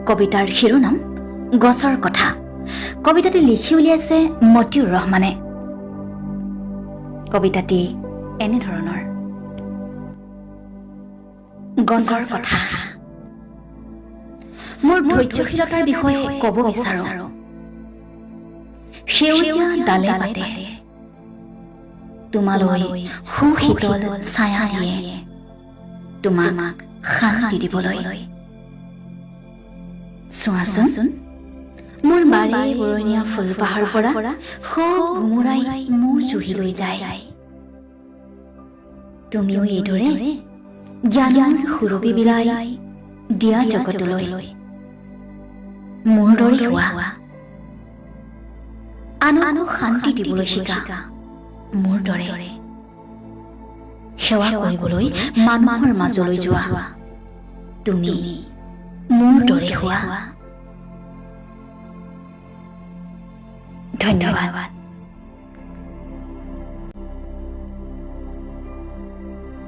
কবিতাৰ শিৰোনাম গছৰ কথা। কবিতাটি লিখি উলিয়াইছে মতিউৰ ৰহমানে। কবিতাটি এনেধৰণৰ। গছৰ কথা। মোৰ ধৈৰ্যশীলতাৰ বিষয়ে ক'ব বিচাৰো। সেউজীয়া ডালে পাতে তোমালৈ সুশীতল ছায়া দিয়ে, তোমাক শান্তি দিবলৈ। চোৱাচোন, মোৰ বাৰে বৰণীয়া ফুলপাহৰ পৰা সৌ ভোমোৰাই মৌ চুহি লৈ যায়। তুমিও এইদৰে জ্ঞানৰ সুৰভি বিলাই দিয়া জগতলৈ। মোৰ দৰে হোৱা। আনকো শান্তি দিবলৈ শিকা মোৰ দৰে। সেৱা কৰিবলৈ মানুহৰ মাজলৈ যোৱা। তুমি মোৰ দৰে হোৱা। ধন্যবাদ।